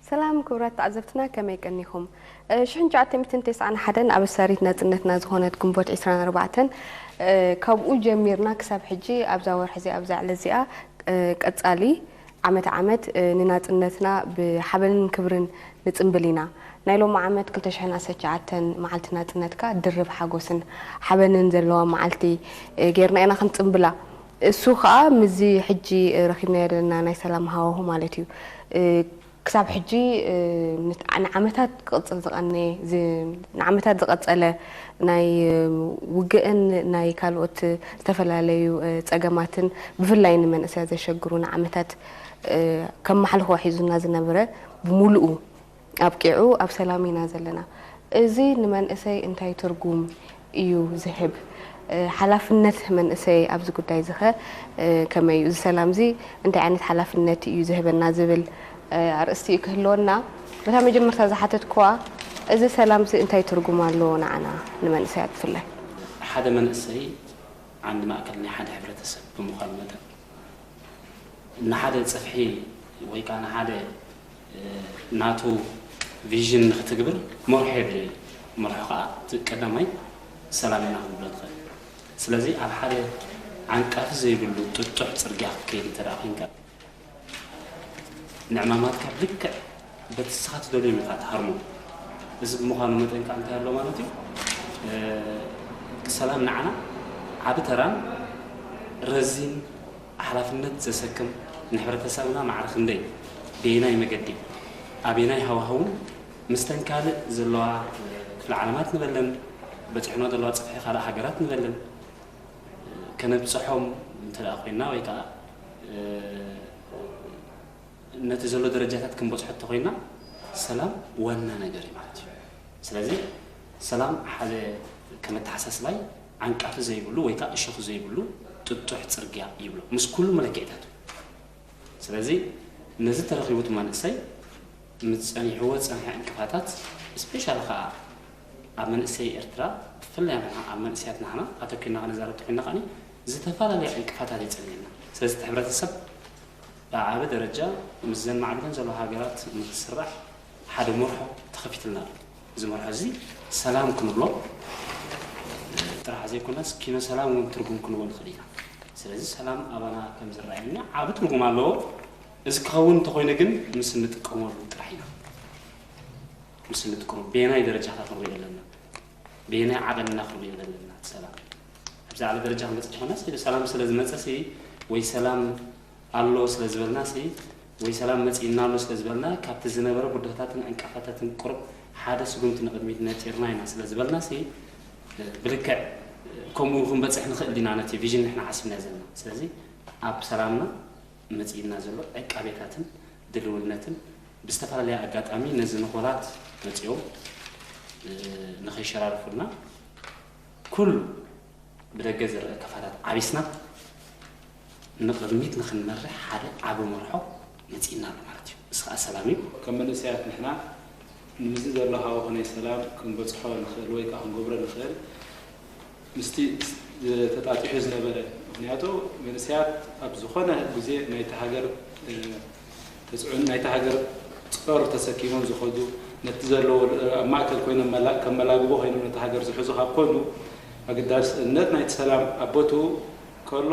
ሰላም ክቡራት ተዓዘብትና፣ ከመይ ቀኒኹም? እ፣ ሽሕን ትሽዓተ ሚእትን ተስዓን ሓደን ኣበሳሪት ናጽነትና ዝኾነት ግንቦት ዕስራን ኣርባዕተን፣ እ፣ ካብኡ ጀሚርና ክሳብ ሕጂ ኣብዛ ወርሒ እዚኣ፣ ኣብዛ ዕለት እዚኣ፣ እ፣ ቀጻሊ ዓመት ዓመት፣ እ፣ ንናጽነትና ብሓበንን ክብርን ንጽንብል ኢና። ናይ ሎሚ ዓመት ክልተ ሽሕን ዓሰርተ ትሽዓተን መዓልቲ ናጽነትካ ድርብ ሓጎስን ሓበንን ዘለዋ መዓልቲ፣ እ፣ ጌርና ኢና ክንጽንብላ። እሱ ኸኣ ምስዚ ሕጂ፣ እ፣ ረኺብናዮ ዘለና ናይ ሰላም ሃዋሁ ማለት እዩ። እ፣ ክሳብ ሕጂ፣ እ፣ ንት-፣ ንዓመታት ክቕጽል ዝቐነየ፣ ዝ-፣ ንዓመታት ዝቐጸለ ናይ፣ እ፣ ውግእን ናይ ካልኦት ዝተፈላለዩ፣ እ፣ ጸገማትን ብፍላይ ንመንእሰያት ዘሸግሩ ንዓመታት፣ እ፣ ከም ማሕልኾ ሒዙና ዝነበረ ብምሉኡ ኣብቂዑ ኣብ ሰላም ኢና ዘለና። እዚ ንመንእሰይ እንታይ ትርጉም እዩ ዝህብ? እ፣ ሓላፍነት መንእሰይ ኣብዚ ጉዳይ እዚ ኸ፣ እ፣ ከመይ እዩ? እዚ ሰላም እዚ እንታይ ዓይነት ሓላፍነት እዩ ዝህበና ዝብል፣ እ፣ ኣርእስቲ እዩ ክህልወና። በታ መጀመርታ ዝሓተትክዋ፣ እዚ ሰላም እዚ እንታይ ትርጉም ኣለዎ ንዓና ንመንእሰያት ብፍላይ? ሓደ መንእሰይ ዓንዲ ማእከል ናይ ሓደ ሕብረተሰብ ብምዃኑ መጠን፣ ንሓደ ጽፍሒ ወይ ከኣ ንሓደ፣ እ፣ ናቱ ቪዥን ንክትግብር መርሖ የድልዮ እዩ። መርሖ ከኣ እቲ ቀዳማይ ሰላም ኢና ክንብሎ ንኽእል። ስለዚ ኣብ ሓደ ዓንቃፊ ዘይብሉ ጥጡሕ ጽርግያ ክትከይድ እንተ ደኣ ኮይንካ፣ ንዕማማትካ ብልክዕ በቲ ንስኻ ትደልዮ ኢኻ ትሃርሞ። እዚ ብምዃኑ መጠን ከኣ እንታይ ኣሎ ማለት እዩ? እ፣ ሰላም ንዓና ዓቢ ተራን ረዚን ሓላፍነት ዘሰክም፣ ንሕብረተሰብና ማዕረ ክንደይ፣ በየናይ መገዲ፣ ኣበየናይ ሃዋህውን ምስተን ካልእ ዘለዋ ክፍለ ዓለማት ንበለን፣ በጺሕኖ ዘለዋ ጽፍሒ ካልእ ሃገራት ንበለን፣ ከነብጽሖም እንተ ደኣ ኮይንና ወይ ከኣ፣ እ፣ ነቲ ዘሎ ደረጃታት ክንበጽሖ እንተኾይንና፣ ሰላም ዋና ነገር እዩ ማለት እዩ። ስለዚ ሰላም ሓደ ከም ኣተሓሳስባይ ዓንቃፊ ዘይብሉ ወይ ከኣ እሾኽ ዘይብሉ ጥጡሕ ጽርግያ ይብሎ፣ ምስ ኩሉ መለክዒታቱ። ስለዚ ነዚ ተረኺቡ እቲ መንእሰይ ምስ ጸኒሕዎ ዝጸንሐ ዕንቅፋታት፣ ስፔሻሊ ከኣ ኣብ መንእሰይ ኤርትራ፣ ብፍላይ ንሕና ኣብ መንእሰያት ንሕና ኣተኲርና ክንዛረብ ተኾይንና ከኣ፣ ዝተፈላለያ ዕንቅፋታት የጸንየና። ስለዚ እቲ ሕብረተሰብ ብዓቢ ደረጃ ምስዘን ማዕቢለን ዘለዋ ሃገራት ንክስራሕ ሓደ መርሖ ተኸፊትልና ኣሎ። እዚ መርሖ እዚ ሰላም ክንብሎ ጥራሕ ዘይኮነስ፣ ኪኖ ሰላም እውን ትርጉም ክንህቦ ንኽእል ኢና። ስለዚ ሰላም ኣባና ከም ዝረኣየኒ ዓቢ ትርጉም ኣለዎ። እዚ ክኸውን እንተኾይኑ ግን ምስ እንጥቀመሉ ጥራሕ ኢና። ምስ እንጥቀመሉ በየናይ ደረጃታት ንሪኦ ኣለና፣ በየናይ ዓቐንና ክንሪኦ ዘለና እቲ ሰላም። ኣብዚ ዓለ ደረጃ ክንበጽሕ ይኾነስ፣ ሰላም ስለ ዝመጸሲ ወይ ሰላም ኣሎ ስለ ዝበልናሲ ወይ ሰላም መጺእና ኣሎ ስለ ዝበልና ካብቲ ዝነበረ ብድሆታትን ዕንቅፋታትን ቁሩብ ሓደ ስጉምቲ ንቕድሚት ነጢርና ኢና ስለ ዝበልናሲ ብልክዕ ከምኡ ክንበጽሕ ንኽእል ዲና ነቲ ቪዥን ንሕና ሓሲብናዮ ዘለና። ስለዚ ኣብ ሰላምና መጺእና ዘሎ ዕቃቤታትን ድልውነትን ብዝተፈላለየ ኣጋጣሚ ነዚ ንኾላት መጺኦም፣ እ፣ ንኸይሸራርፉልና ኩሉ ብደገ ዝረአ ክፋታት ዓቢስና ንቕድሚት ንኽንመርሕ ሓደ ዓቢ መርሖ መጺእና ኣሎ ማለት እዩ። እዚ ኸኣ ሰላም እዩ። ከም መንእሰያት ንሕና ነዚ ዘሎ ሃዋሁ ናይ ሰላም ክንበጽሖ ንኽእል ወይ ከኣ ክንገብሮ ንኽእል ምስቲ ተጣጢሑ ዝነበረ፣ ምኽንያቱ መንእሰያት ኣብ ዝኾነ ግዜ ናይቲ ሃገር፣ እ፣ ተጽዕኖ ናይቲ ሃገር ጾር ተሰኪሞም ዝኸዱ፣ ነቲ ዘለዎ፣ እ፣ ኣብ ማእከል ኮይኖም መላ-፣ ከም መላግቦ ኮይኖም ነቲ ሃገር ዝሕዙ ካብ ኮኑ፣ ኣገዳስነት ናይቲ ሰላም ኣብ ቦትኡ ከሎ፣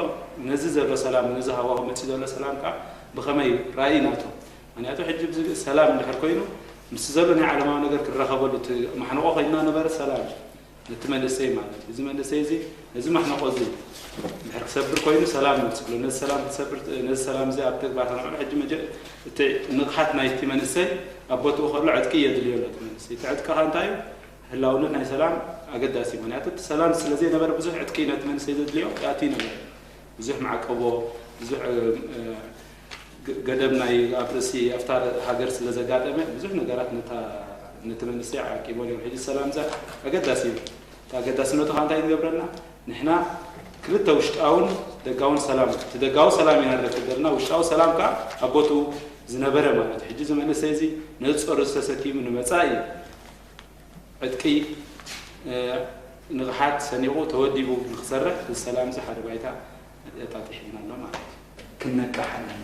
ነዚ ዘሎ ሰላም፣ ነዚ ሃዋሁ መጺኡ ዘሎ ሰላም ከኣ ብኸመይ ራእይ ናቶም? ምኽንያቱ ሕጂ ብዚ ሰላም እንድሕር ኮይኑ፣ ምስቲ ዘሎ ናይ ዓለማዊ ነገር ክራኸበሉ እቲ ማሕንቆ ኮይንና ነበረ ሰላም። ነቲ መንእሰይ ማለት እዩ። እዚ መንእሰይ እዚ ነዚ ማሕነቆ እዚ እንድሕር ክሰብር ኮይኑ ሰላም ንመጽእ ብሎ። ነዚ ሰላም ክትሰብር፣ ነዚ ሰላም እዚ ኣብ ተግባር ከነውዕሎ ሕጂ መጀ-፣ እቲ ንቕሓት ናይቲ መንእሰይ ኣብ ቦትኡ ከሎ ዕጥቂ የድልዮ ኣሎ እቲ መንእሰይ። እቲ ዕጥቂ ከ እንታይ እዩ? ህላውነት ናይ ሰላም ኣገዳሲ እዩ። ምኽንያቱ እቲ ሰላም ስለ ዘይነበረ ብዙሕ ዕጥቂ ነቲ መንእሰይ ዘድልዮ ይኣቱ ይነበረ። ብዙሕ ማዕቀቦ፣ ብዙሕ፣ እ፣ እ፣ ገ-፣ ገደብ ናይ ኣብ ርእሲ ኣብታ ሃገር ስለ ዘጋጠመ ብዙሕ ነገራት ነታ፣ ነቲ መንእሰይ ዓቂቦ ነይሩ። ሕጂ ሰላም እዛ ኣገዳሲ እዩ። እቲ ኣገዳስነቱ ከዓ እንታይ ዝገብረና? ንሕና ክልተ ውሽጣውን ደጋውን ሰላም፣ እቲ ደጋዊ ሰላም ኢና ንረክብ ዘለና፣ ውሽጣዊ ሰላም ከዓ ኣብ ቦትኡ ዝነበረ ማለት እዩ። ሕጂ እዚ መንእሰይ እዚ ነዚ ጾር እዚ ተሰኪሙ ንመጻኢ ዕጥቂ፣ እ፣ ንቕሓት ሰኒቑ ተወዲቡ ንኽሰርሕ እዚ ሰላም እዚ ሓደ ባይታ ኣጣጢሕልና ኣሎ ማለት እዩ። ክንነቅሕ ኣለና።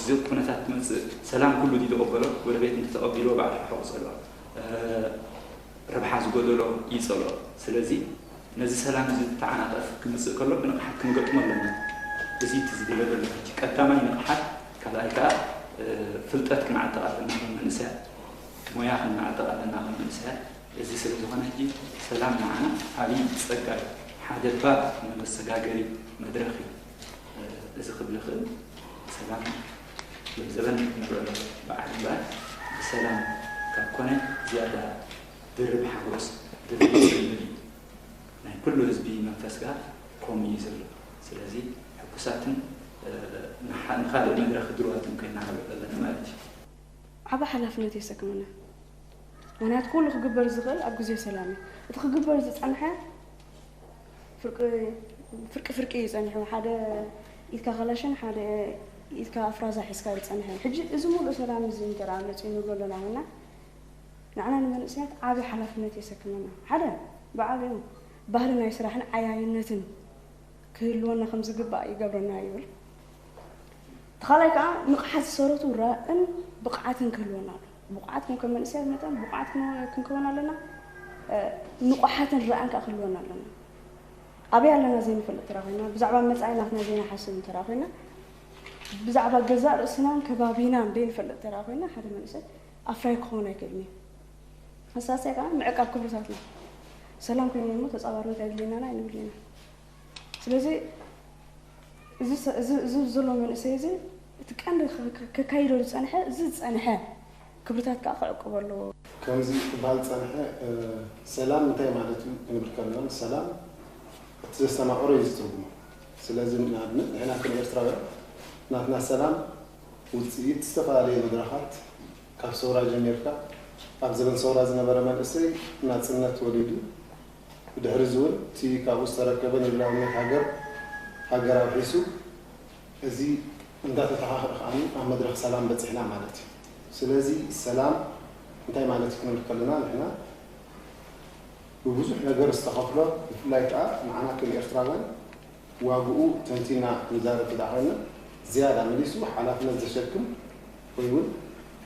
እዚ ኩነታት ትመጽእ ሰላም ኩሉ ድዩ ዝቕበሎ? ጎረቤት እንተተቐቢልዎ ባዕሉ ሕቑ ጸልኦ፣ ረብሓ ዝጎደሎ ይጸልኦ። ስለዚ ነዚ ሰላም እዚ ተዓናቐፍ ክመጽእ ከሎ ብንቕሓት ክንገጥሞ ኣለና። እዚ እቲ ዝድለ ዘሎ ሕጂ ቀዳማይ ንቕሓት፣ ካልኣይ ከኣ ፍልጠት ክንዓጥቕ ኣለና ከም መንእሰያት፣ ሞያ ክንዓጥቕ ኣለና ከም መንእሰያት። እዚ ስለ ዝኾነ ሕጂ ሰላም ንዓና ዓብዪ ጸጋ እዩ። ሓደ ባብ መመሰጋገሪ መድረኽ እዩ። እዚ ክብል ይኽእል ሰላም ዘበን ንብዕሎ በዓል እምበኣር ብሰላም ካብ ኮነ ዝያዳ ድርብ ሓጎስ ድርብ ጽልኢ ናይ ኩሉ ህዝቢ መንፈስ ጋር ከምኡ እዩ ዘሎ። ስለዚ ሕጉሳትን ንኻልእ መድረኽ ድልዋትን ኮይና ንርኢ ኣለና ማለት እዩ። ዓቢ ሓላፍነት የሰክመና። ምኽንያቱ ኩሉ ክግበር ዝኽእል ኣብ ግዜ ሰላም እዩ። እቲ ክግበር ዝጸንሐ ፍርቂ ፍርቂ እዩ ጸኒሑ። ሓደ ኢድካ ካላሽን ሓደ ኢድካ ኣፍራዛ ሒዝካ እዩ ዝጸንሐ። ሕጂ እዚ ሙሉእ ሰላም እዚ እንተ ደኣ መጺኡ ንብሎ ኣለና ኮይና ንዓና ንመንእሰያት ዓቢ ሓላፍነት የሰክመና። ሓደ ብዓቢኡ ባህሊ ናይ ስራሕን ዓያይነትን ክህልወና ከም ዝግባእ ይገብረና ይብል። እቲ ካልኣይ ከዓ ንቕሓት ዝሰረቱ ራእን ብቕዓትን ክህልወና ኣሎ። ብቑዓት ከም ከም መንእሰያት መጠን ብቑዓት ክንከውን ኣለና። ንቑሓትን ራእን ከዓ ክህልወና ኣለና። ኣበይ ኣለና ዘይንፈልጥ ተራ ኮይና ብዛዕባ መፃኢ ናትና ዘይንሓስብ እንተራ ኮይና ብዛዕባ ገዛእ ርእስናን ከባቢናን ዘይንፈልጥ ተራ ኮይና ሓደ መንእሰይ ኣፍራይ ክኸውን ኣይክእልን እዩ። መሳሳይ ከዓ ምዕቃብ ክብርታትና ሰላም ኮይኑ እሞ ተፃባርነት ኣይድልየናን ኣይንብል ኢና። ስለዚ እዚ እዚ ዘሎ መንእሰይ እዚ እቲ ቀንዲ ከካይዶ ዝፀንሐ እዚ ዝፀንሐ ክብርታት ከዓ ክዕቅብ ኣለዎ። ከምዚ ክበሃል ዝፀንሐ ሰላም እንታይ ማለት እዩ ክንብል ከለና ሰላም እቲ ዘስተማቐሮ እዩ ዝትርጉሞ። ስለዚ ንኣብነት ንሕና ከም ኤርትራውያን ናትና ሰላም ውፅኢት ዝተፈላለዩ መድረኻት ካብ ሰውራ ጀሚርካ ኣብ ዘበን ሰውራ ዝነበረ መንእሰይ ናፅነት ወሊዱ ብድሕሪ እዚ እውን እቲ ካብኡ ዝተረከበ ንልኡላውነት ሃገር ሃገር ኣውሒሱ እዚ እንዳተተኻኸለ ከዓኒ ኣብ መድረኽ ሰላም በፂሕና ማለት እዩ። ስለዚ ሰላም እንታይ ማለት እዩ ክንብል ከለና ንሕና ብብዙሕ ነገር ዝተኸፍሎ ብፍላይ ከዓ ንዓና ከም ኤርትራውያን ዋግኡ ተንቲና ክንዛረብ እንተደኣ ኮይና ዝያዳ መሊሱ ሓላፍነት ዘሸክም ወይ እውን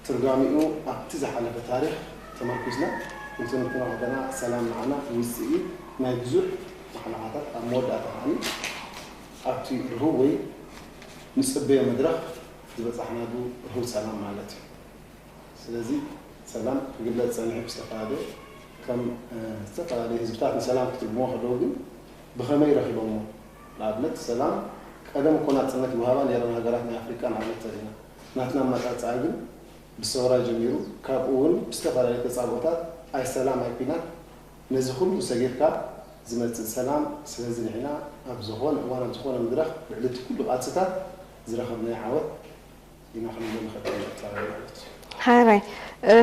ትርጓሜኡ ኣብቲ ዝሓለፈ ታሪኽ ተመርኲስና ክንትንትኖ ከለና ሰላም ንዓና ውፅኢት ናይ ብዙሕ ማሕለኻታት ኣብ መወዳእታ ከዓኒ ኣብቲ ርሁው ወይ ንፅበዮ መድረኽ ዝበፃሕናሉ ርሁው ሰላም ማለት እዩ። ስለዚ ሰላም ክግለፅ ፀኒሑ ብዝተፈላለየ ከም ዝተፈላለዩ ህዝብታት ንሰላም ክትርጉሞ ከለዉ ግን ብኸመይ ረኺቦሞ? ንኣብነት ሰላም ቀደም እኮ ናፅነት ይወሃባ ነይረን ሃገራት ናይ ኣፍሪቃ ንኣብነት ተሪእና። ናትና ኣመፃፅኣ ግን ብሰውራ ጀሚሩ ካብኡ እውን ብዝተፈላለየ ተፃብኦታት ኣይ ሰላም ኣይ ኲናት ነዚ ኩሉ ሰጊርካ ዝመፅእ ሰላም። ስለዚ ንሕና ኣብ ዝኾነ እዋን ኣብ ዝኾነ መድረኽ ልዕሊ እቲ ኩሉ ቃልስታት ዝረኸብናዮ ዓወት ኢና ክንብል ንኽእል ኢና። ሓራይ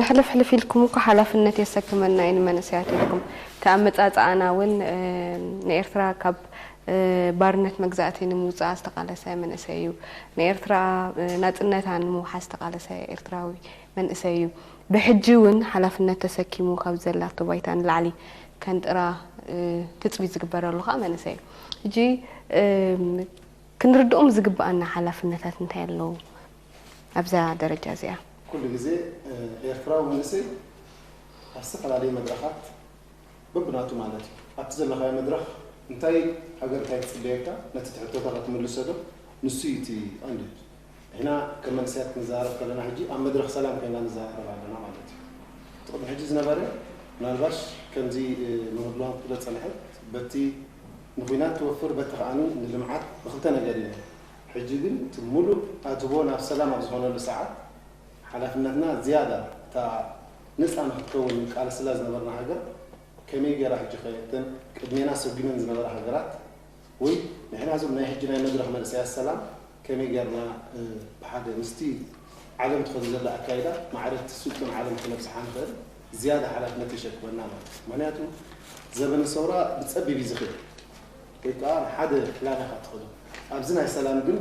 ሕልፍ ሕልፍ ኢልኩም እኮ ሓላፍነት የሰክመና እዩ ንመንእሰያት ኢልኩም። እቲ ኣመፃፅኣና እውን ንኤርትራ ካብ ባርነት መግዛእቲ ንምውፃኣ ዝተቓለሰ መንእሰይ እዩ። ንኤርትራ ናፅነታ ንምውሓስ ዝተቓለሰ ኤርትራዊ መንእሰይ እዩ። ብሕጂ እውን ሓላፍነት ተሰኪሙ ካብ ዘላቶ ባይታ ንላዕሊ ከንጥራ ትፅቢት ዝግበረሉ ከዓ መንእሰይ እዩ። ሕጂ ክንርድኦም ዝግበኣና ሓላፍነታት እንታይ ኣለዉ ኣብዛ ደረጃ እዚኣ? ኩሉ ግዜ ኤርትራዊ መንእሰይ ኣብ ዝተፈላለዩ መድረኻት በብናቱ ማለት እዩ ኣብቲ ዘለኻዮ መድረኽ እንታይ ሃገር እንታይ ትፅበየካ ነቲ ትሕቶታ ክትምልሰ ዶ ንሱ እዩ እቲ ቀንዲ። ንሕና ከም መንእሰያት ክንዘራረብ ከለና ሕጂ ኣብ መድረኽ ሰላም ኮይና ንዘራረብ ኣለና ማለት እዩ። እቲ ቅድሚ ሕጂ ዝነበረ ምናልባሽ ከምዚ መምህር ብርሃን ክትብሎ ዝፀንሐት በቲ ንኹናት ትወፍር በቲ ከዓኒ ንልምዓት ብክልተ ነገር እዩ። ሕጂ ግን እቲ ሙሉእ ኣትቦ ናብ ሰላም ኣብ ዝኾነሉ ሰዓት ሓላፍነትና ዝያዳ እታ ነፃ ንክትከውን ንቃለስላ ዝነበርና ሃገር ከመይ ገይራ ሕጂ ከ እተን ቅድሜና ሰጒመን ዝነበራ ሃገራት ወይ ንሕና እዞም ናይ ሕጂ ናይ መድረኽ መንእሰያት ሰላም ከመይ ጌርና ብሓደ ምስቲ ዓለም ትኸዶ ዘላ ኣካይዳ ማዕረ እቲ ስልጡን ዓለም ክነብፅሓ ንኽእል ዝያዳ ሓላፍነት የሸክመና ማለት እዩ። ምኽንያቱ ዘበነ ሰውራ ብፀቢብ እዩ ዝኽእል ወይ ከዓ ንሓደ ዕላማ ኢኻ ትኸዶ። ኣብዚ ናይ ሰላም ግን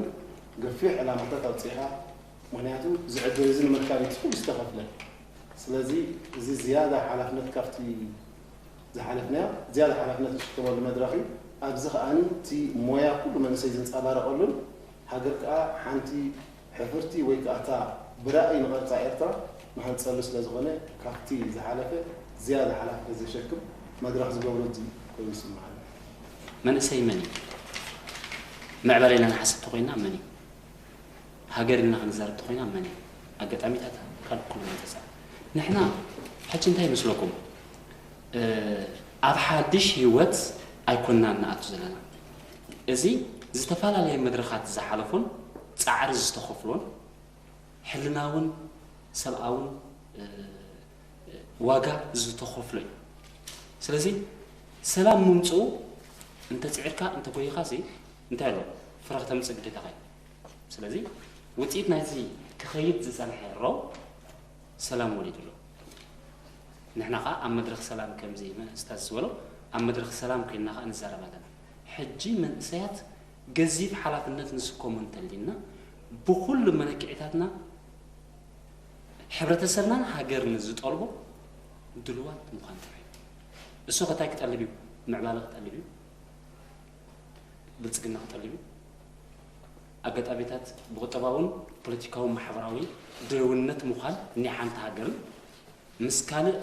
ገፊሕ ዕላማታት ኣውፂእኻ ምኽንያቱ እዚ ዕድል እዚ ንምርካብ እዩ እቲ ኩሉ ዝተኸፍለ። ስለዚ እዚ ዝያዳ ሓላፍነት ካብቲ ዝሓለፍናዮ ዝያዳ ሓላፍነት ንሽከመሉ መድረኽ እዩ። ኣብዚ ከኣ እቲ ሞያ ኩሉ መንእሰይ ዝንፀባረቐሉን ሃገር ከኣ ሓንቲ ሕፍርቲ ወይ ከዓ እታ ብራእይ ንቐርፃ ኤርትራ መሃንፀሉ ስለ ዝኾነ ካብቲ ዝሓለፈ ዝያዳ ሓላፍነት ዘሸክም መድረኽ ዝገብሮ እዚ ኮይኑ ይስምዓኒ። መንእሰይ መን እዩ? ምዕባለ ኢልና ንሓስብ ተኾይና መን እዩ? ሃገር ኢልና ክንዛረብ ተኾይና መን እዩ? ኣጋጣሚታት ካብ ኩሉ መተፃ ንሕና ሕጂ እንታይ ይመስለኩም? ኣብ ሓድሽ ህይወት ኣይኮንና ንኣቱ ዘለና። እዚ ዝተፈላለየ መድረኻት ዝሓለፉን ፃዕሪ ዝተኸፍሎን ሕልናውን ሰብኣውን ዋጋ ዝተኸፍሎ እዩ። ስለዚ ሰላም ምምፅኡ እንተፅዒርካ እንተጎይኻ ሲ እንታይ ኣሎ ፍረ ክተምፅእ ግዴታኻ እዩ። ስለዚ ውፅኢት ናይዚ ክኸይድ ዝፀንሐ ሮ ሰላም ወሊዱ ኣሎ። ንሕና ከዓ ኣብ መድረኽ ሰላም ከምዚ መንእስታት ዝበሎ ኣብ መድረኽ ሰላም ኮይንና ከዓ ንዛረብ ኣለና። ሕጂ መንእሰያት ገዚፍ ሓላፍነት ንስከሙ እንተሊና ብኩሉ መለክዒታትና ሕብረተሰብናን ሃገርን ዝጠልቦ ድልዋት ምዃን ጥራይ። እሱ ከታይ ክጠልብ እዩ? ምዕባለ ክጠልብ እዩ? ብልፅግና ክጠልብ እዩ? ኣጋጣሚታት ብቁጠባውን ፖለቲካውን ማሕበራዊ ድልውነት ምዃን ናይ ሓንቲ ሃገርን ምስ ካልእ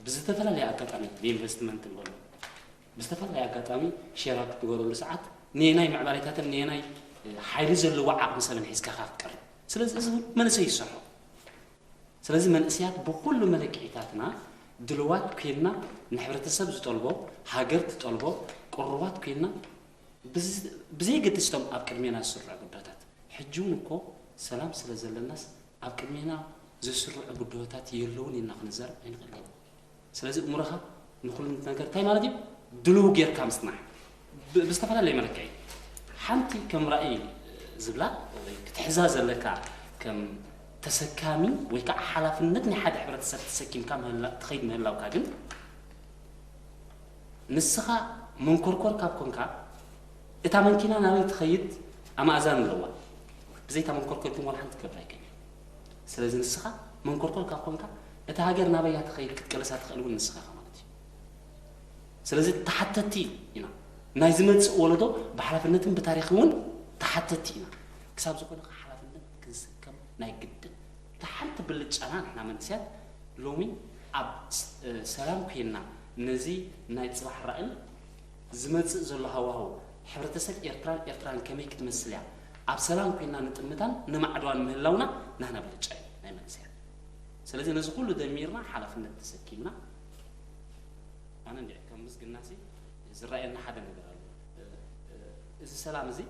ብዝተፈላለየ ኣጋጣሚ ብኢንቨስትመንት ንበሎ ብዝተፈላለየ ኣጋጣሚ ሼራ ክትገበረሉ ሰዓት ንየናይ ምዕባሌታትን ንየናይ ሓይሊ ዘለዎ ዓቕሚ ሰብን ሒዝካ ኢኻ ክትቀርብ። ስለዚ እዚ እውን መንእሰይ ይሰርሖ። ስለዚ መንእሰያት ብኩሉ መለክዒታትና ድልዋት ኮይንና ንሕብረተሰብ ዝጠልቦ ሃገር ትጠልቦ ቅሩባት ኮይንና ብዘየገድስ እቶም ኣብ ቅድሜና ዝስርዑ ጉዳዮታት ሕጂ እውን እኮ ሰላም ስለ ዘለናስ ኣብ ቅድሜና ዝስርዑ ጉዳዮታት የለውን ኢልና ክንዛረብ ኣይንኽእልን። ስለዚ እምሮኻ ንኹሉ ነገር እንታይ ማለት እዩ ድልው ጌርካ ምጽናሕ ብዝተፈላለየ መለክዒ ሓንቲ ከም ራእይ ዝብላ ወይ ክትሕዛ ዘለካ ከም ተሰካሚ ወይ ከዓ ሓላፍነት ናይ ሓደ ሕብረተሰብ ተሰኪምካ ትኸይድ ምህላውካ ግን ንስኻ መንኮርኮር ካብ ኮንካ እታ መንኪና ናበይ ትኸይድ ኣማእዛን ኣለዋ። ብዘይታ መንኮርኮር ግን ዋላ ሓንቲ ትገብር ኣይከልን። ስለዚ ንስኻ መንኮርኮር ካብ ኮንካ እታ ሃገር ናበይ እያ ትኸይድ ክትቅልሳ ትኽእል እውን ንስኻ ኢኻ ማለት እዩ። ስለዚ ተሓተቲ ኢና። ናይ ዝመጽእ ወለዶ ብሓላፍነትን ብታሪኽ እውን ተሓተቲ ኢና። ክሳብ ዝኾነ ሓላፍነት ክንስከም ናይ ግድን። እታ ሓንቲ ብልጫና ንሕና መንእሰያት ሎሚ ኣብ ሰላም ኮይንና ነዚ ናይ ፅባሕ ራእን ዝመፅእ ዘሎ ሃዋህው ሕብረተሰብ ኤርትራን ኤርትራን ከመይ ክትመስል እያ ኣብ ሰላም ኮይንና ንጥምታን ንማዕድዋን ምህላውና ናህና ብልጫ እዩ ናይ መንእሰያት። ስለዚ ነዚ ኩሉ ደሚርና ሓላፍነት ተሰኪምና ኣነ እንዲ ከም ምስግናሲ ዝረኣየና ሓደ ነገር ኣሎ። እዚ ሰላም እዚ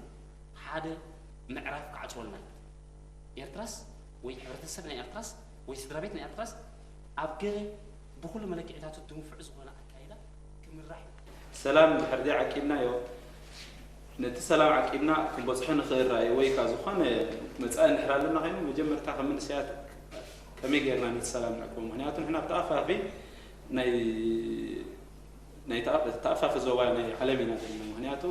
ሓደ ምዕራፍ ክዓፅወልና እዩ። ኤርትራስ ወይ ሕብረተሰብ ናይ ኤርትራስ ወይ ስድራ ቤት ናይ ኤርትራስ ኣብ ገለ ብኩሉ መለክዒታቱ ድንፉዕ ዝኾነ ኣካይዳ ክምራሕ እዩ። ሰላም እንድሕር ዘይዓቂብናዮ ነቲ ሰላም ዓቂብና ክንበፅሖ ንኽእል ራእይ ወይ ከዓ ዝኾነ መፃኢ እንድሕር ኣለና ኮይኑ መጀመርታ ከም መንእሰያት ከመይ ጌርና ነቲ ሰላም ንዕቅቦ? ምክንያቱ ንሕና ብተኣፋፊ ናይ ናይ ተኣፋፊ ዞባ ናይ ዓለም ኢና ዘለና። ምክንያቱ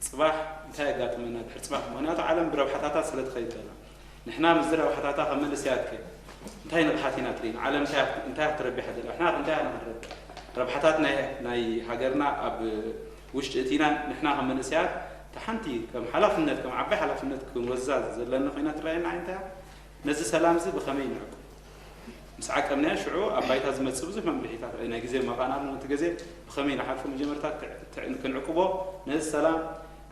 ፅባሕ እንታይ የጋጥመና ድሕር ፅባሕ ምክንያቱ ዓለም ብረብሓታታት ስለ ትኸይድ ዘላ ንሕና ምስዚ ረብሓታታ ከም መንእሰያት ከ እንታይ ንቕሓት ኢና ትርኢ? ዓለም እንታይ እያ ክትረቢሓ ዘላ? ንሕና እንታይ ኢና ክንረብሕ? ረብሓታት ናይ ናይ ሃገርና ኣብ ውሽጢ እቲና ንሕና ከም መንእሰያት እቲ ሓንቲ ከም ሓላፍነት ከም ዓባይ ሓላፍነት ክንወዛ ዘለና ኮይና ትረኣየና እንታይ እያ? ነዚ ሰላም እዚ ብኸመይ ንዕቁ? ምስ ዓቀብናዮ ሽዑ ኣብ ባይታ ዝመጽእ ብዙሕ መምርሒታት ርእ ናይ ግዜ መቓን ኣሎ ነቲ ግዜ ብኸመይ ንሓልፎ መጀመርታ ክንዕቅቦ ነዚ ሰላም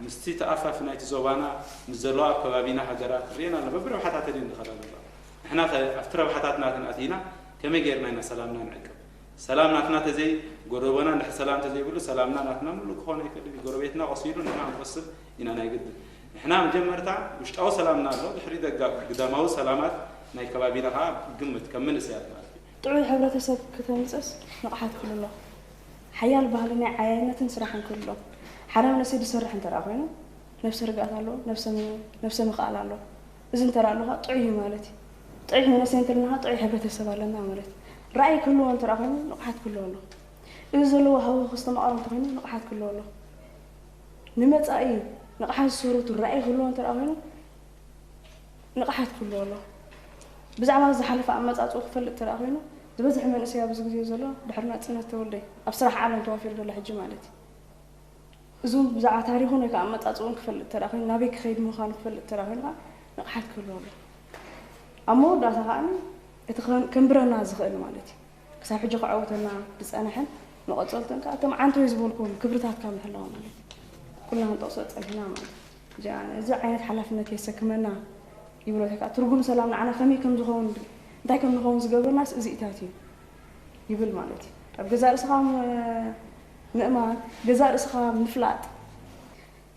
ምስቲ ተኣፋፊ ናይቲ ዞባና ምስ ዘለዋ ኣብ ከባቢና ሃገራት ርኤና ኣሎ በብረብሓታተን እየን ዝኸዳ ዘለዋ ንሕና ከ ኣብቲ ረብሓታት ናተን ኣቲና ከመይ ጌርና ኢና ሰላምና ንዕቅብ ሰላም ናትና ተዘይ ጎደቦና እንድሕር ሰላም ተዘይብሉ ሰላምና ናትና ሙሉእ ክኾን ኣይክእልን እዩ ጎረቤትና ቆሲሉ ንሕና ክንቆስል ኢና ናይ ግድን ንሕና መጀመርታ ውሽጣዊ ሰላምና ኣሎ ድሕሪ ደጋ ግዳማዊ ሰላማት ናይ ከባቢና ከዓ ግምት ከም መንእሰያት ማለት እዩ። ጥዑይ ሕብረተሰብ ክተምፅእስ ንቕሓት ክህሉ ኣሎ። ሓያል ባህሊ ናይ ዓያይነትን ስራሕን ክህሉ ኣሎ። ሓደ መንእሰይ ዝሰርሕ እንተ ደኣ ኮይኑ ነብሰ ርግኣት ኣለዎ፣ ነብሰ ምኽኣል ኣለዎ። እዚ እንተ ደኣ ኣሎ ከዓ ጥዑይ እዩ ማለት እዩ። ጥዑይ መንእሰይ እንተ ኣለና ከዓ ጥዑይ ሕብረተሰብ ኣለና ማለት እዩ። ራእይ ክህልዎ እንተ ደኣ ኮይኑ ንቕሓት ክህልዎ ኣሎ። እዚ ዘለዎ ሃዋሁ ክስተማቐሮ እንተ ኮይኑ ንቕሓት ክህልዎ ኣሎ። ንመፃኢ ንቕሓት ዝሰረቱ ራእይ ክህልዎ እንተ ደኣ ኮይኑ ንቕሓት ክህልዎ ኣሎ። ብዛዕባ ዝሓለፈ ኣመፃፅኡ ክፈልጥ እንተ ደኣ ኮይኑ ዝበዝሐ መንእሰይ ኣብዚ ግዜ ዘሎ ድሕሪ ናፅነት ተወልደ ኣብ ስራሕ ዓለም ተዋፊሩ ዘሎ ሕጂ ማለት እዩ። እዚ እውን ብዛዕባ ታሪኹን ወይ ከዓ ኣመፃፅኡን ክፈልጥ እንተ ደኣ ኮይኑ ናበይ ክኸይድ ምዃኑ ክፈልጥ እንተ ደኣ ኮይኑ ከዓ ንቕሓት ክህልዎ ኣሎ። ኣብ መወዳእታ ከኣ እቲ ከን- ከንብረና ዝኽእል ማለት እዩ። ክሳብ ሕጂ ከዐውተና ዝጸንሐን መቐጸልትን ከኣ እቶም ዓንተወይ ዝበልኩም ክብርታትካ ምሕላው ማለት እዩ። ኩልና ክንጠቕሶ ጸኒሕና ማለት እዩ። እዚ ዓይነት ሓላፍነት የሰክመና ይብሎ። ከኣ ትርጉም ሰላም ንዓና ከመይ ከም ዝኸውን እንታይ ከም ንኸውን ዝገብረናስ እዚኢታት እዩ ይብል ማለት እዩ። ኣብ ገዛእ ርእስኻ ምእማን፣ ገዛእ ርእስኻ ምፍላጥ።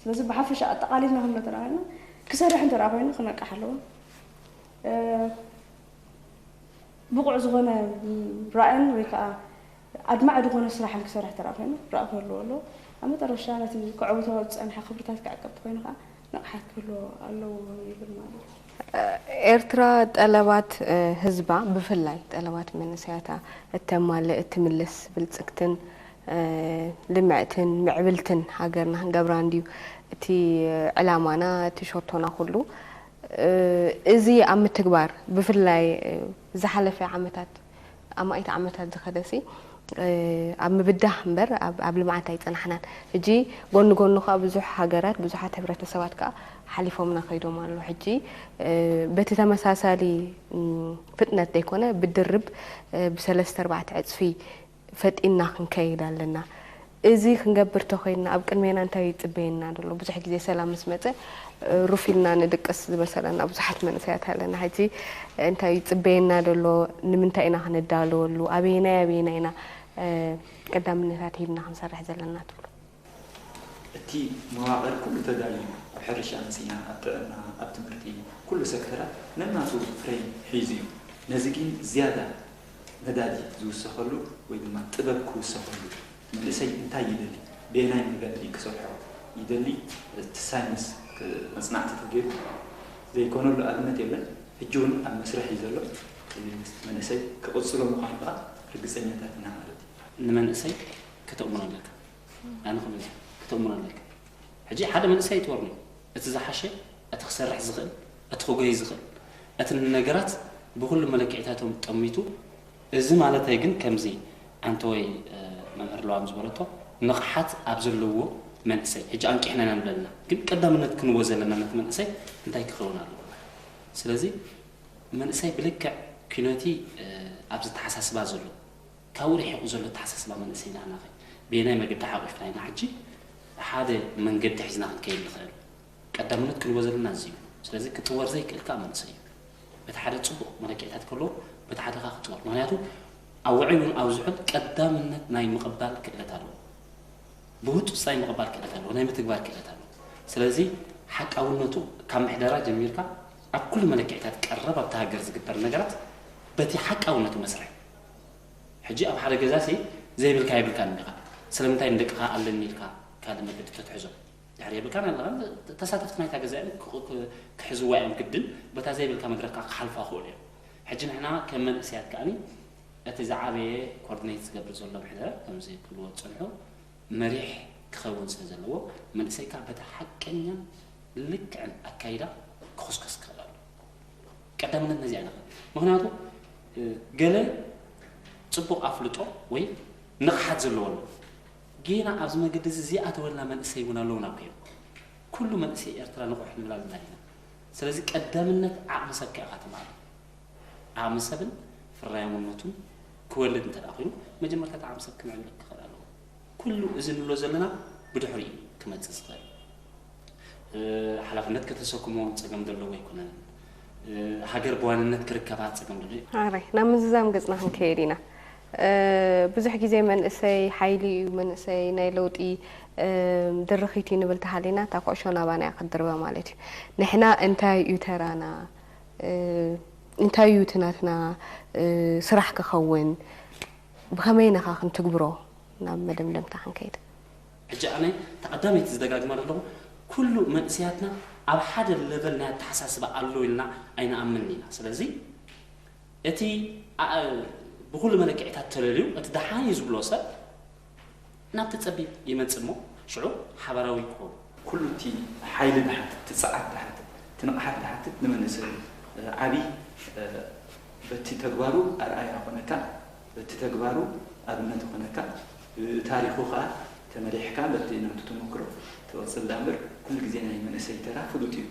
ስለዚ ብሓፈሻ ኣጠቓሊልና ክንብሎ እንተደኣ ኮይና ክሰርሕ እንተ ደኣ ኮይኑ ክነቅሕ ኣለዎ። ብቑዕ ዝኾነ ራእን ወይ ከዓ ኣድማዕ ዝኾነ ስራሕን ክሰርሕ ተራ ኮይኑ ራእ ክህልዎ ኣለዎ። ኣብ መጠረሻ ነቲ ክዕውቶ ዝፀንሐ ክብርታት ክዕቀብ ተኮይኑ ከዓ ንቕሓት ክህልዎ ኣለዎ ይብል ማለት እዩ። ኤርትራ ጠለባት ህዝባ ብፍላይ ጠለባት መንእሰያታ እተማልእ እትምልስ ብልፅግትን ልምዕትን ምዕብልትን ሃገርና ክንገብራ እንድዩ እቲ ዕላማና እቲ ሸቶና ኩሉ። እዚ ኣብ ምትግባር ብፍላይ ዝሓለፈ ዓመታት ኣማኢት ዓመታት ዝኸደሲ ኣብ ምብዳህ እምበር ኣብ ልምዓት ኣይፀናሕናን። ሕጂ ጎኒ ጎኒ ከዓ ብዙሕ ሃገራት ብዙሓት ሕብረተሰባት ከዓ ሓሊፎምና ከይዶም ኣለዉ። ሕጂ በቲ ተመሳሳሊ ፍጥነት ዘይኮነ ብድርብ ብሰለስተ ኣርባዕተ ዕፅፊ ፈጢንና ክንከይድ ኣለና። እዚ ክንገብር ተኾይንና ኣብ ቅድሜና እንታይ ይፅበየና ዘሎ? ብዙሕ ግዜ ሰላም ምስ መፀ ሩፍ ኢልና ንድቅስ ዝመሰለና ብዙሓት መንእሰያት ኣለና። ሕጂ እንታይ ይፅበየና ዘሎ? ንምንታይ ኢና ክንዳለወሉ? ኣበየናይ ኣበየናይ ኢና ቀዳምነታት ሂብና ክንሰርሕ ዘለና ትብሉ? እቲ መዋቕር ኩሉ ተዳልዩ ኣብ ሕርሻ መፂና ኣብ ጥዕና ኣብ ትምህርቲ ኩሉ ሰክተራት ነናቱ ፍሬም ሒዙ እዩ። ነዚ ግን ዝያዳ ነዳዲ ዝውሰኸሉ ወይ ድማ ጥበብ ክውሰኸሉ መንእሰይ እንታይ ይደሊ፣ በየናይ መገዲ ክሰርሖ ይደሊ፣ እቲ ሳይንስ መፅናዕቲ ተገይሩ ዘይኮነሉ ኣብነት የለን። ሕጂ እውን ኣብ መስርሕ እዩ ዘሎ። መንእሰይ ክቕፅሎ ምዃኑ ከዓ ርግፀኛታት ኢና ማለት እዩ። ንመንእሰይ ከተእምኖ ኣለካ። ኣነ ክብል እየ፣ ክተእምኖ ኣለካ። ሕጂ ሓደ መንእሰይ ኣይትወርኖ። እቲ ዝሓሸ፣ እቲ ክሰርሕ ዝኽእል፣ እቲ ክጎይ ዝኽእል፣ እቲ ንነገራት ብኹሉ መለክዒታቶም ጠሚቱ፣ እዚ ማለተይ ግን ከምዚ ኣንተወይ መምህር ለዋም ዝበለቶ ንቕሓት ኣብ ዘለዎ መንእሰይ ሕጂ ኣንቂሕና ኢና ንብል ኣለና። ግን ቀዳምነት ክንቦ ዘለና ነቲ መንእሰይ እንታይ ክኸውን ኣለዎ? ስለዚ መንእሰይ ብልክዕ ኪኖቲ ኣብዚ ተሓሳስባ ዘሎ ካብኡ ርሒቑ ዘሎ ኣተሓሳስባ መንእሰይ ንሕና ኸ በየናይ መገዲ ሓቒፍና ኢና ሕጂ ሓደ መንገዲ ሒዝና ክንከይድ ንኽእል? ቀዳምነት ክንቦ ዘለና እዚ እዩ። ስለዚ ክጥወር ዘይክእል ከዓ መንእሰይ እዩ። በቲ ሓደ ፅቡቕ መለክዒታት ከለዎ በቲ ሓደ ከዓ ክጥወር። ምክንያቱ ኣብ ውዑይ እውን ኣብ ዝሑል ቀዳምነት ናይ ምቕባል ክእለት ኣለዎ። ብህፁፅ ናይ ምቕባል ክእለት ኣለዎ፣ ናይ ምትግባር ክእለት ኣለዎ። ስለዚ ሓቃውነቱ ካብ ምሕደራ ጀሚርካ ኣብ ኩሉ መለክዒታት ቀረብ ኣብቲ ሃገር ዝግበር ነገራት በቲ ሓቃውነቱ መስርሕ ሕጂ ኣብ ሓደ ገዛ ሲ ዘይብልካ የብልካን እንዲኻ። ስለምንታይ ንደቅኻ ኣለኒ ኢልካ ካልእ መገዲ ተትሕዞ? ድሕሪ የብልካን ኣለኻን ተሳተፍቲ ናይታ ገዛ እዮም ክሕዝዋ እዮም ግድን በታ ዘይብልካ መድረክ ከዓ ክሓልፋ ክኽእሉ እዮም። ሕጂ ንሕና ከም መንእሰያት ከኣኒ እቲ ዝዓበየ ኮርዲኔት ዝገብር ዘሎ ምሕደራ ከምዚ ክብልዎ ዝፀንሑ መሪሕ ክኸውን ስለ ዘለዎ መንእሰይ ከዓ በቲ ሓቀኛን ልክዕን ኣካይዳ ክኹስከስ ክኽእል ኣሎ። ቀዳምነት ነዚኣ ኢና ምክንያቱ ገለ ፅቡቕ ኣፍልጦ ወይ ንቕሓት ዘለዎ ኣሎ ጌና ኣብዚ መገዲ እዚ ዘይኣተወልና መንእሰይ እውን ኣለዉ ናብ ከይኑ ኩሉ መንእሰይ ኤርትራ ንቑሕ ንብል ኣለና ዲና ስለዚ ቀዳምነት ዓቕሚ ሰብካ ኢኻ ትማሊ ዓቕሚ ሰብን ፍራያምነቱን ክወልድ እንተ ኮይኑ መጀመርታ ዓቕሚ ሰብ ክምዕብል ክኽእል ኣለዎ ኩሉ እዚ ንብሎ ዘለና ብድሕሪኡ ክመፅእ ዝኽእል ሓላፍነት ከተሰክሞ ፀገም ዘለዎ ኣይኮነን። ሃገር ብዋንነት ክርከባ ፀገም ዘሎ እዩ። ሕራይ ናብ ምዝዛም ገፅና ክንከይድ ኢና። ብዙሕ ግዜ መንእሰይ ሓይሊ እዩ፣ መንእሰይ ናይ ለውጢ ድርኺት እዩ ንብል ተሃሊና እታ ኩዕሾ ናባና እያ ክትድርበ ማለት እዩ። ንሕና እንታይ እዩ ተራና? እንታይ እዩ እቲ ናትና ስራሕ ክኸውን? ብኸመይ ኢና ኸ ክንትግብሮ? ናብ መደምደምታ ክንከይድ። ሕጂ ኣነ ተቐዳመይቲ ዝደጋግማ ዘለኹ ኩሉ መንእሰያትና ኣብ ሓደ ለቨል ናይ ኣተሓሳስባ ኣሎ ኢልና ኣይንኣምን ኢና። ስለዚ እቲ ብኹሉ መለክዒታት ተለልዩ እቲ ደሓን እዩ ዝብሎ ሰብ ናብቲ ጸቢብ ይመጽእ እሞ ሽዑ ሓባራዊ ክኸውን። ኩሉ እቲ ሓይሊ ድሓትት፣ እቲ ጸዓት ድሓትት፣ እቲ ንቕሓት ድሓትት ንመንእሰይ እዩ። ዓቢ በቲ ተግባሩ ኣርኣያ ኾነካ፣ በቲ ተግባሩ ኣብነት ኾነካ፣ ብታሪኹ ኸኣ ተመሪሕካ በቲ ናቱ ተመክሮ ትቕጽል ደኣ እምበር ኩሉ ግዜ ናይ መንእሰይ ተራ ፍሉጥ እዩ።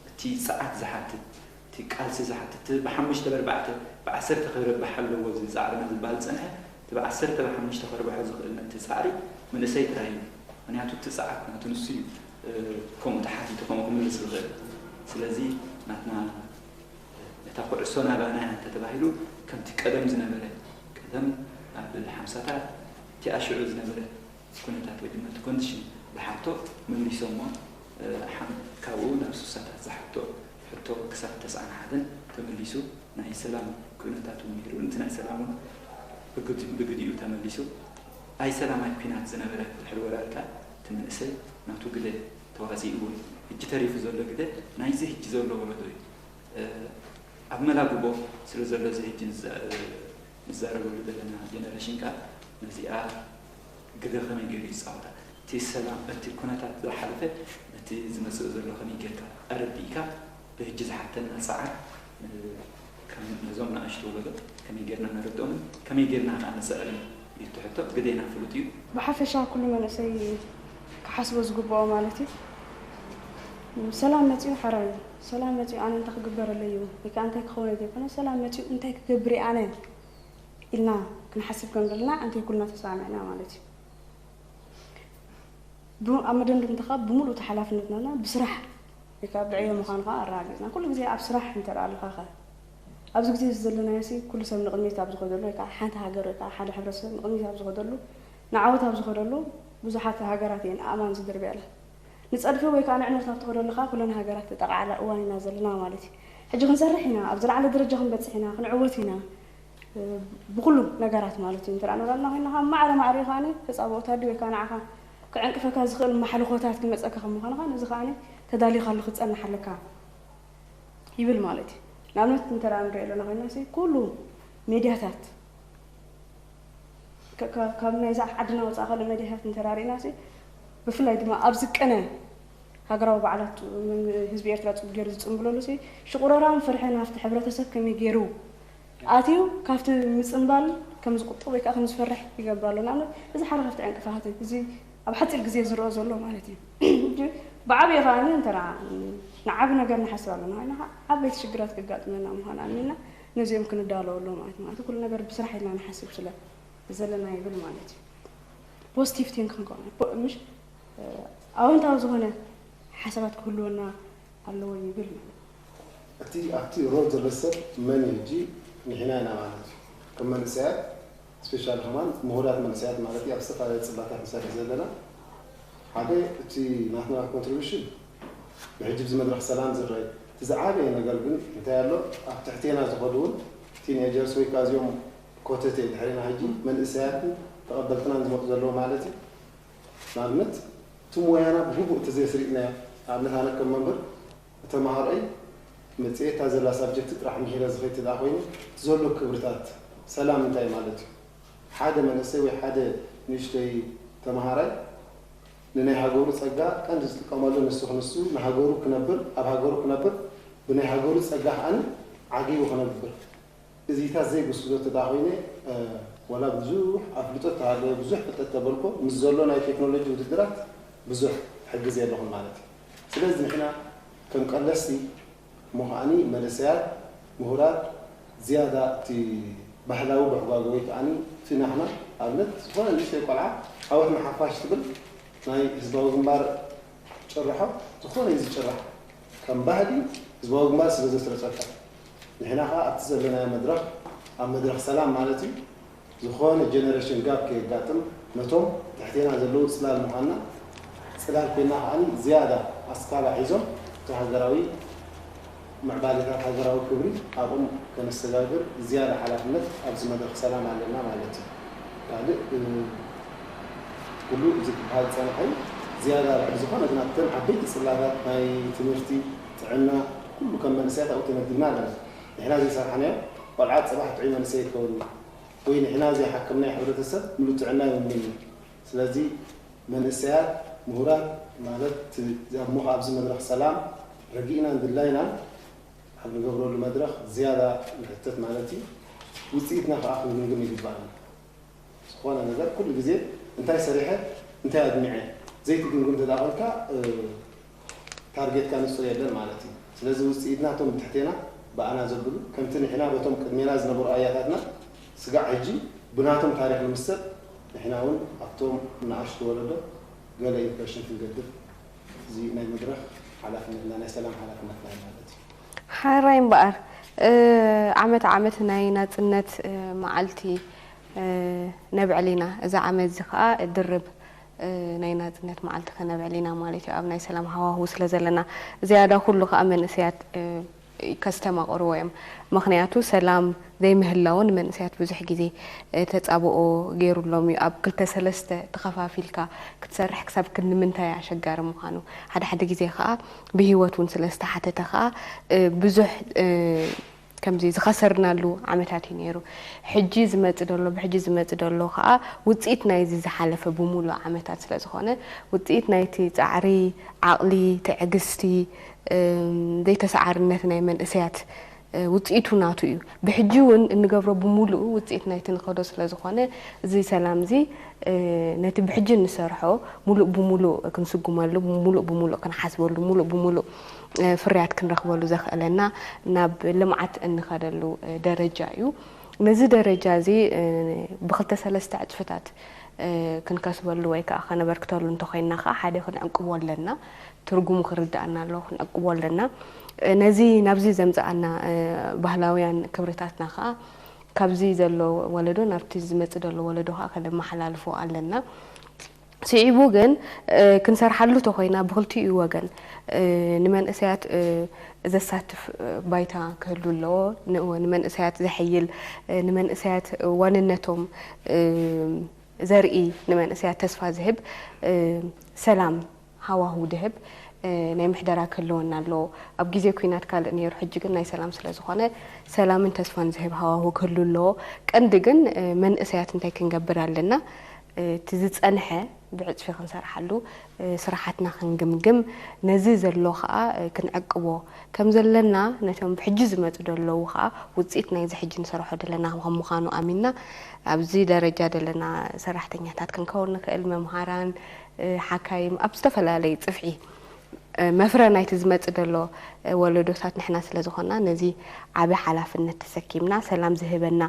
እቲ እቲ ጸዓት ዝሓትት፣ እቲ ቃልሲ ዝሓትት፣ እቲ ብሓሙሽተ ብኣርባዕተ ብዓሰርተ ክርባሕ ኣለዎ እዚ ጻዕርና ዝበሃል ዝጸንሐ፣ እቲ ብዓሰርተ ብሓሙሽተ ክርባሖ ዝኽእል ምእንቲ ጻዕሪ መንእሰይ ጥራይ እዩ። ምኽንያቱ እቲ ጸዓት ናቱ ንሱ እዩ፣ እ፣ ከምኡ ተሓቲቱ ከምኡ ክምልስ ዝኽእል። ስለዚ ናትና፣ እ፣ እታ ኩዕሶ ናባና እያ እንተተባሂሉ ከምቲ ቀደም ዝነበረ፣ ቀደም ኣብ ሓምሳታት እቲኣ ሽዑ ዝነበረ ኩነታት ወይ ድማ እቲ ኮንዲሽን ዝሓቶ መሊሶሞ፣ እ፣ ሓም-፣ ካብኡ ናብ ሱሳታት ዝሓቶ ሕቶ ክሳብ ተስዓን ሓደን ተመሊሱ፣ ናይ ሰላም ኩነታት እውን ነይሩ። እቲ ናይ ሰላም እውን ብግዲ-፣ ብግዲኡ ተመሊሱ። ኣይ ሰላማይ ኲናት ዝነበረ ድሕሪ ወራር ከኣ እቲ መንእሰይ ናቱ ግደ ተዋጺኡ እውን ሕጂ ተሪፉ ዘሎ ግደ ናይዚ ሕጂ ዘሎ ወለዶ እዩ። እ፣ ኣብ መላጉቦ ስለ ዘሎ እዚ ሕጂ ንዛ-፣ እ፣ ንዛረበሉ ዘለና ጀነሬሽን ከኣ ነዚኣ ግደ ከመይ ገይሩ ይጻወታ? እቲ ሰላም፣ እቲ ኩነታት ዝሓለፈ ነቲ ዝመጽእ ዘሎ ከመይ ጌርካ ኣረዲእካ ብሕጂ ዝሓተና ጻዕር፣ እ፣ ከም ነዞም ንኣሽቱ ወለዶ ከመይ ጌርና ነረድኦምን ከመይ ጌርና ከኣ ንስዕርን እዩ እቲ ሕቶ። ግደና ፍሉጥ እዩ። ብሓፈሻ ኩሉ መንእሰይ ክሓስቦ ዝግብኦ ማለት እዩ። ሰላም መጺኡ ሓራይ እዩ። ሰላም መጺኡ ኣነ እንታይ ክግበረለይ እዩ? ወይ ከኣ እንታይ ክኸውን እዩ ዘይኮነ፣ ሰላም መጺኡ እንታይ ክገብር እየ ኣነ ኢልና ክንሓስብ ከም ዘለና ኣንተ ኩልና ተሰማሚዕና ማለት እዩ። ብ-፣ ኣብ መደምደምታ ከኣ ብምሉእ እቲ ሓላፍነትና ብስራሕ ወይ ከኣ ብዕዮ ምዃኑ ከኣ ኣረጋጊጽና። ኩሉ ግዜ ኣብ ስራሕ እንተ ደኣ ኣለኻ ከ፣ ኣብዚ ግዜ እዚ ዘለናዮ ሲ ኩሉ ሰብ ንቕድሚት ኣብ ዝኸደሉ ወይ ከኣ ሓንቲ ሃገር ወይ ከኣ ሓደ ሕብረተሰብ ንቕድሚት ኣብ ዝኸደሉ፣ ንዓወት ኣብ ዝኸደሉ ብዙሓት ሃገራት እየን ኣእማን ዝድርብያለን። ንጸድፊ ወይ ከኣ ንዕንወት ኣብ ትኸደሉ ከኣ ኩለን ሃገራት ተጠቓዓላ እዋን ኢና ዘለና ማለት እዩ። ሕጂ ክንሰርሕ ኢና፣ ኣብ ዝለዓለ ደረጃ ክንበጽሕ ኢና፣ ክንዕወት ኢና። እ፣ ብኹሉ ነገራት ማለት እዩ። እንተ ደኣ ንብለና ኮይንና፣ ካብ ማዕረ ማዕሪኡ ከኣ ተጻብኦ ታዲ ወይ ከኣ ንዓኻ ክዕንቅፈካ ዝኽእል ማሕልኾታት ክመጸካ ከም ምዃኑ ከኣ፣ ነዚ ከኣ ተዳሊኻሉ ክትጸንሕ ኣለካ ይብል ማለት እዩ። ንኣብነት እንተ ደኣ ንሪኦ ኣለና ኮይንና፣ ሲ ኩሉ ሜድያታት፣ ከ-፣ ከ-፣ ካብ ናይዛ ዓድና ወጻኢ ካልእ ሜድያታት እንተ ደኣ ርኢና፣ ሲ ብፍላይ ድማ ኣብ ዝቀነ ሃገራዊ በዓላት ህዝቢ ኤርትራ ጽቡቕ ገይሩ ዝጽንብለሉ፣ ሲ ሽቑረራን ፍርሕን ኣብቲ ሕብረተሰብ ከመይ ገይሩ ኣትዩ ካብቲ ምጽንባል ከም ዝቁጠብ ወይ ከኣ ከም ዝፈርሕ ይገብር ኣሎ። ንኣብነት፣ እዚ ሓደ ካብቲ ዕንቅፋታት እዩ። እዚ ኣብ ሓጺር ግዜ ዝረአ ዘሎ ማለት እዩ። ሕጂ ብዓብዩ ከኣ እንተ ደኣ ንዓቢ ነገር ንሓስብ ኣለና ኮይና፣ ዓበይቲ ሽግራት ከጋጥመና ምዃኑ ኣሚንና ነዚኦም ክንዳለወሎም ማለት እዩ። ማለት ኩሉ ነገር ብስራሕ ኢልና ንሓስብ ስለ ዘለና ይብል ማለት እዩ። ፖዚቲቭ ቲንክ ክንከውን፣ ፖ-፣ ምሽ፣ እ፣ ኣወንታዊ ዝኾነ ሓሳባት ክህልወና ኣለዎ ይብል ማለት እዩ። እቲ ኣብቲ ሮል ዘሎ ሰብ መን እዩ? ሕጂ ንሕና ኢና ማለት እዩ። ከም መንእሰያት፣ ስፔሻሊ ከማን ምሁራት መንእሰያት ማለት እዩ፣ ኣብ ዝተፈላለየ ጽላታት ንሰርሕ ዘለና። ሓደ እቲ ናትና ኮንትሪቢሽን ብሕጂ ኣብዚ መድረኽ ሰላም ዝረኣዩ። እቲ ዝዓበየ ነገር ግን እንታይ ኣሎ? ኣብ ትሕቴና ዝኸዱ እውን ቲኔጀርስ ወይ ከኣ እዚኦም ኮተቴ ድሕሬና ሕጂ መንእሰያትን ተቐበልትናን ዝመጹ ዘለዉ ማለት እዩ። ንኣብነት፣ እቲ ሞያና ብግቡእ እንተዘይስሪጥናዮ፣ ንኣብነት፣ ኣነ ከም መምህር፣ ንተምሃሮኣይ መጽሔታ ዘላ ሳብጀክት ጥራሕ ምሂረ ዝኸይድ እንተ ደኣ ኮይኑ፣ እቲ ዘሎ ክብርታት፣ ሰላም እንታይ ማለት እዩ? ሓደ መንእሰይ ወይ ሓደ ንእሽተይ ተምሃራይ ንናይ ሃገሩ ጸጋ ቀንዲ ዝጥቀመሉ ንሱ ንሱ ንሃገሩ ክነብር፣ ኣብ ሃገሩ ክነብር፣ ብናይ ሃገሩ ጸጋ ከኣ ዓጊቡ ክነብር። እዚታት ዘይብስሎ እንተ ደኣ ኮይነ፣ እ፣ ዋላ ብዙሕ ኣፍልጦ ተሃለወ፣ ብዙሕ ፍልጠት ተበልኮ፣ ምስ ዘሎ ናይ ቴክኖሎጂ ውድድራት ብዙሕ ሕግዝ የለኹን ማለት እዩ። ስለዚ ንሕና ከም ቀለስቲ እሞ ከኣኒ መንእሰያት፣ ምሁራት፣ ዝያዳ እቲ ባህላዊ ብሕጓገ ወይ ከኣኒ እቲ ናህና ኣብነት ዝኾነ ንእሽተይ ቆልዓ ዓወት ንሓፋሽ ትብል ናይ ህዝባዊ ግንባር ጭርሖ ዝኾነ እዩ ዝጭራሕ። ከም ባህሊ ህዝባዊ ግንባር ስለ ዘስረጸካ። ንሕና ከኣ ኣብቲ ዘለናዮ መድረኽ፣ ኣብ መድረኽ ሰላም ማለት እዩ፣ ዝኾነ ጀነሬሽን ጋፕ ከየጋጥም፣ ነቶም ትሕቴና ዘለዉ ጽላል ምዃንና፣ ጽላል ኮይና ከኣ ዝያዳ ኣስካላ ሒዞም እቲ ሃገራዊ ምዕባሌታት ሃገራዊ ክብሪ ኣብኦም ከነሰጋግር ዝያዳ ሓላፍነት ኣብዚ መድረኽ ሰላም ኣለና ማለት እዩ። ካልእ፣ እ፣ ኩሉ እዚ ክበሃል ዝጸንሐ እዩ። ዝያዳ ልዕሊ ዝኾነ ግን ኣብተን ዓበይቲ ጽላላት ናይ ትምህርቲ፣ ጥዕና፣ ኩሉ ከም መንእሰያት ኣብኡ ተመዲብና ኣለና። ንሕና ዘይሰራሕናዮ ቆልዓ ጽባሕ ጥዑይ መንእሰይ ይከውን እዩ። ወይ ንሕና ዘይሓከምናዮ ሕብረተሰብ ምሉእ ጥዕና የብሉን እዩ። ስለዚ መንእሰያት፣ ምሁራት ማለት እቲ ኣብ ሞኸ ኣብዚ መድረኽ ሰላም ረጊእናን ድላይናን ኣብ ንገብረሉ መድረኽ ዝያዳ ንሕተት ማለት እዩ። ውጽኢትና ከኣ ክንግምግም ይግባኣና። ዝኾነ ነገር ኩሉ ግዜ እንታይ ሰሪሐ፣ እንታይ ኣድሚዐ ዘይትግምግም እንተ ደኣ ኮንካ፣ እ፣ ታርጌትካ ንጹር የለን ማለት እዩ። ስለዚ ውፅኢትና እቶም ብትሕቴና ብኣና ዘብሉ ከምቲ ንሕና በቶም ቅድሜና ዝነበሩ ኣያታትና ስጋዕ ሕጂ ብናቶም ታሪኽ ንምሰል ንሕና እውን ኣብቶም ንኣሽቱ ወለዶ ገለ ኢምፕሬሽን ክንገብር እዚ ናይ መድረኽ ሓላፍነትና ናይ ሰላም ሓላፍነትና እዩ ማለት እዩ። ሓራይ እምበኣር ዓመት ዓመት ናይ ናፅነት መዓልቲ ነብዕል ኢና። እዚ ዓመት እዚ ከዓ ድርብ ናይ ናፅነት መዓልቲ ከነብዕል ኢና ማለት እዩ። ኣብ ናይ ሰላም ሃዋህው ስለ ዘለና ዝያዳ ኩሉ ከዓ መንእሰያት ከስተማቕርዎ እዮም። ምኽንያቱ ሰላም ዘይምህላው ንመንእሰያት ብዙሕ ግዜ ተፃብኦ ገይሩሎም እዩ። ኣብ ክልተ ሰለስተ ተኸፋፊልካ ክትሰርሕ ክሳብ ክንዲ ምንታይ ኣሸጋሪ ምዃኑ ሓደ ሓደ ግዜ ከዓ ብህይወት እውን ስለ ዝተሓተተ ከዓ ብዙሕ ከምዚ ዝኸሰርናሉ ዓመታት እዩ ነይሩ። ሕጂ ዝመፅእ ዘሎ ብሕጂ ዝመፅእ ዘሎ ከዓ ውፅኢት ናይዚ ዝሓለፈ ብሙሉእ ዓመታት ስለ ዝኾነ ውፅኢት ናይቲ ፃዕሪ፣ ዓቕሊ፣ ትዕግስቲ፣ ዘይተሰዓርነት ናይ መንእሰያት ውፅኢቱ ናቱ እዩ። ብሕጂ እውን እንገብሮ ብሙሉኡ ውፅኢት ናይቲ ንኸዶ ስለ ዝኾነ እዚ ሰላም እዚ ነቲ ብሕጂ እንሰርሖ ሙሉእ ብሙሉእ ክንስጉመሉ፣ ሙሉእ ብሙሉእ ክንሓስበሉ፣ ሙሉእ ብሙሉእ ፍርያት ክንረኽበሉ ዘኽእለና ናብ ልምዓት እንኸደሉ ደረጃ እዩ። ነዚ ደረጃ እዚ ብክልተ ሰለስተ ዕፅፍታት ክንከስበሉ ወይ ከዓ ከነበርክተሉ እንተኮይንና ከዓ ሓደ ክንዕቅቦ ኣለና። ትርጉሙ ክርድኣና ኣለዎ፣ ክንዕቅቦ ኣለና። ነዚ ናብዚ ዘምፀኣና ባህላውያን ክብርታትና ከዓ ካብዚ ዘሎ ወለዶ ናብቲ ዝመፅእ ዘሎ ወለዶ ከዓ ከነመሓላልፎ ኣለና። ስዒቡ ግን ክንሰርሓሉ ተኮይና ብክልቲኡ ወገን ንመንእሰያት ዘሳትፍ ባይታ ክህሉ ኣለዎ። ንመንእሰያት ዘሐይል፣ ንመንእሰያት ዋንነቶም ዘርኢ፣ ንመንእሰያት ተስፋ ዝህብ፣ ሰላም ሃዋህው ድህብ ናይ ምሕደራ ክህልወና ኣለዎ። ኣብ ግዜ ኲናት ካልእ ነይሩ፣ ሕጂ ግን ናይ ሰላም ስለ ዝኾነ ሰላምን ተስፋን ዝህብ ሃዋህው ክህሉ ኣለዎ። ቀንዲ ግን መንእሰያት እንታይ ክንገብር ኣለና? እቲ ዝጸንሐ ብዕጽፊ ክንሰርሓሉ፣ ስራሓትና ክንግምግም፣ ነዚ ዘሎ ኸኣ ክንዕቅቦ ከም ዘለና፣ ነቶም ብሕጂ ዝመጹ ዘለዉ ኸኣ ውጽኢት ናይዚ ሕጂ ንሰርሖ ዘለና ከም ምዃኑ ኣሚንና፣ ኣብዚ ደረጃ ዘለና ሰራሕተኛታት ክንከውን ንኽእል፣ መምሃራን፣ ሓካይም፣ ኣብ ዝተፈላለዩ ጽፍዒ መፍረ ናይቲ ዝመጽእ ዘሎ ወለዶታት ንሕና ስለ ዝኾንና፣ ነዚ ዓቢ ሓላፍነት ተሰኪምና፣ ሰላም ዝህበና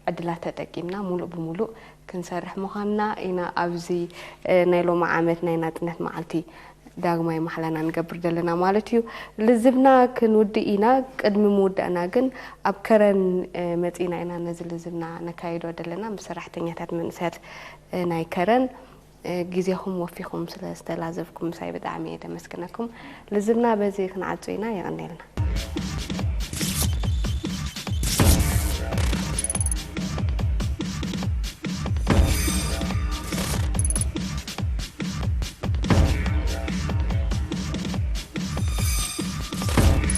ዕድላት ተጠቂምና፣ ሙሉእ ብሙሉእ ክንሰርሕ ምዃንና ኢና ኣብዚ ናይ ሎሚ ዓመት ናይ ናጽነት መዓልቲ ዳግማይ ማሕላና ንገብር ዘለና ማለት እዩ። ልዝብና ክንውድእ ኢና። ቅድሚ ምውዳእና ግን ኣብ ከረን መጺና ኢና ነዚ ልዝብና ነካይዶ ዘለና ምስ ሰራሕተኛታት መንእሰያት ናይ ከረን። ግዜኹም ወፊኹም ስለ ዝተላዘብኩም ምሳይ ብጣዕሚ እየ ደመስግነኩም። ልዝብና በዚ ክንዓጹ ኢና። የቐንየልና።